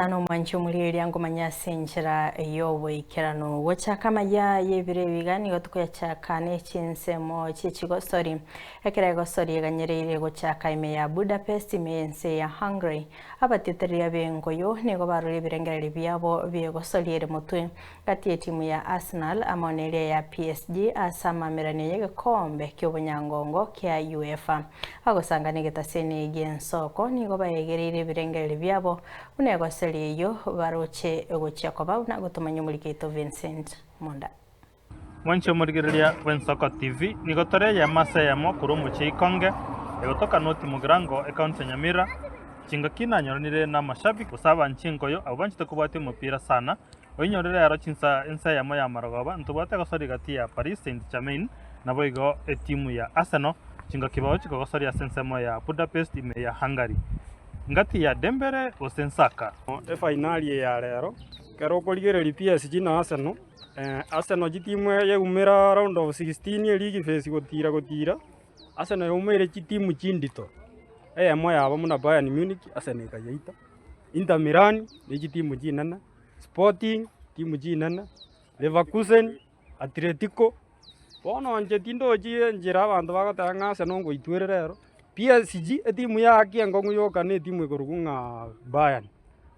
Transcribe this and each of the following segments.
Sana omwanchi omorieria ngomanya ase enchera y'oboikeranu. Gochaka amaya y'ebiro ebi iga nigo tokoyachaka ne chinsemo chi'echigosori. Ekero egosori eganyereire gochaka ime ya Budapest ime y'ense ya Hungary, abatetereria b'engoyo nigo barure ebirengererio biabo bi'egosori ere motwe gati y'etimu ya Arsenal amo neria ya PSG ase amameranio y'egekombe ki'obonyangongo kia UEFA. Bagosangana egetaseni gi'ensoko nigo baegereire ebirengererio biabo Buna egoseri eyio baroche egochia koba buna gotomanya omoriki oito Vincent Monda. Mwanche omorigereria bw'Ensoko TV, nigo tore eyemo ase eyemo korwa omochie Ikonge, egotoka North Mugirango, ecounty ya Nyamira. Chingaki nanyoranire na amashabiki gose abanchi enkoyo abwo banchete kobwatia omopira sana. Oinyore rero chinsa ensa eyemo ya marogoba ntobwate egosori gati ya Paris Saint Germain naboigo etimu ya Arsenal chingaki bagochi kogosoria ase ensemo ya Budapest ime ya Hungary. Ngati ya Dembele gose Nsaka. Efainali eye ya rero, ekero okorigereria PSG na Arsenal, Arsenal chitimu eyeumera round of 16 eligi phase gotira gotira, Arsenal yaumeire chitimu chindito, eyemo yabo buna Bayern Munich, Arsenal ekayeita, Inter Milan ne chitimu chinene, Sporting, timu chinene, Leverkusen, Atletico, bono inche tindochi enchera abanto bagoteba ng'a Arsenal ngoitwere rero, PSG etimu yaaki enkong'u yoka na etimu ekorokwa ng'a Bayern.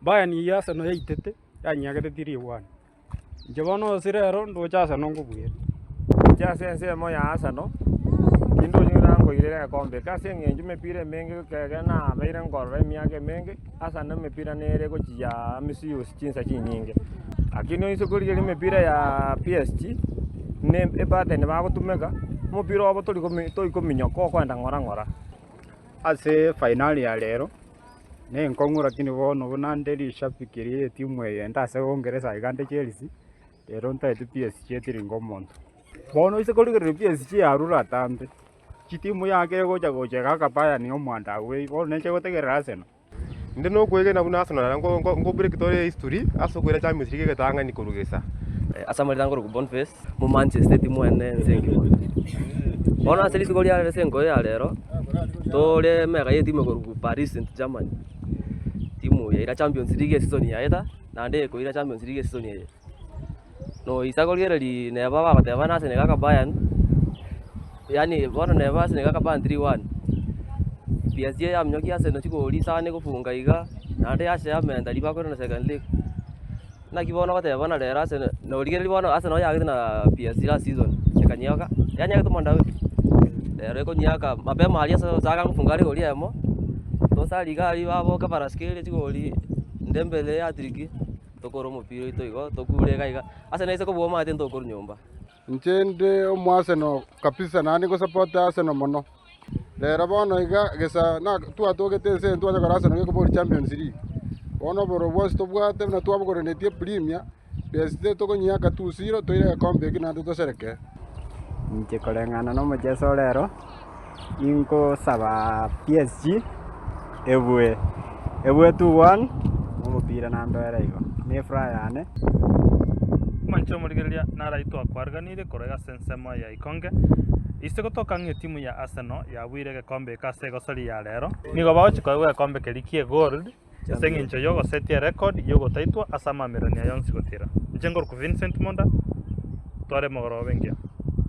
Bayern eyio Arsenal yaitete, yanyiagete 3-1. Inche bono ase rero ndoche Arsenal nkobuere. Inche ase ensemo ya Arsenal, tindochi ng'a nkoirera egekombe eke ase eng'encho emepira emenge ekero nabeire nkorora emiaka emenge, Arsenal emepira nere gochia misuse chinsa chinyinge. Lakini oise korigereria emepira ya PSG, ne epattern bagotumeka, omopira obo tori komi tori kominyoka okoenda ng'ora ng'ora. Ase efainali ya rero, nenkong'u lakini bono buna nde rishabiki rie etimu eye inde ase Uingereza iga nde Chelsea, rero ntaete PSG etiringe omonto. Bono oise korigereria PSG yarure atambe, chitimu yake egocha gocha egaka Bayern omwanda agwo bono nenche gotegerera Arsenal. Inde nokwegena buna Arsenal naro nko break tore history ase okoira Champions League egetang'ani korwa gesa. Ase amarieta nkorokwa Boniface, mo Manchester etimu ene ense engima. Bono ase rituko ria ase enkoyo ya rero, tore emega ya etimu ekorokwa Paris Saint Germany, timu yaira Champions League eseason yaeta, naende ekoira Champions League eseason eye. Noisa korigereria neba bagoteba buna Arsenal egaka Bayern, yaani bono neba Arsenal egaka Bayern 3-1, PSG yaminyokia Arsenal chigori isano egofunga iga, naende yachia yamenta riria bakorwa na second leg. Naki bono ogoteba buna rero Arsenal norigereria bono Arsenal oyagete na PSG last season, ekanyiaka, yanyagete omonda oyo, rero ekonyiaka mapema aria ase osaka gofunga rigori eyemo, tosari iga aria baboke Kvaratskhelia chigori, Dembele ehatrick. Tokore omopira oito igo, tokure iga iga, ase naise kobua omanyete ntokorwa nyomba. Inche inde omoarsenal kabisa naende ngosupport Arsenal mono. Rero bono iga gesa na twatogete ense eye twacha korora Arsenal gekobori Champions League. Bono obororo bwonsi tobwate buna twabogorenetie Premier, PSG tokonyiaka 2-0 toire egekombe eki naende toserekee. Inche koreng'ana na omocheso ore ero, ninkosaba PSG ebue, ebue 2-1, omopira nandoere igo, na efuraha yane. Omonche omorigereria naraitwe akwarganirie korwa iga ase ensemo ya Ikonge, ise gotoka ng'a etimu ya Arsenal yabuire egekombe eke ase egosori ya rero. Nigo bagochia koegwa egekombe keria ki'egold ase engencho y'ogosetia erekodi y'ogotaitwa ase amamererania yonsi gotira. Inche nkorokwa Vincent Monda, tware mogoroba engiya.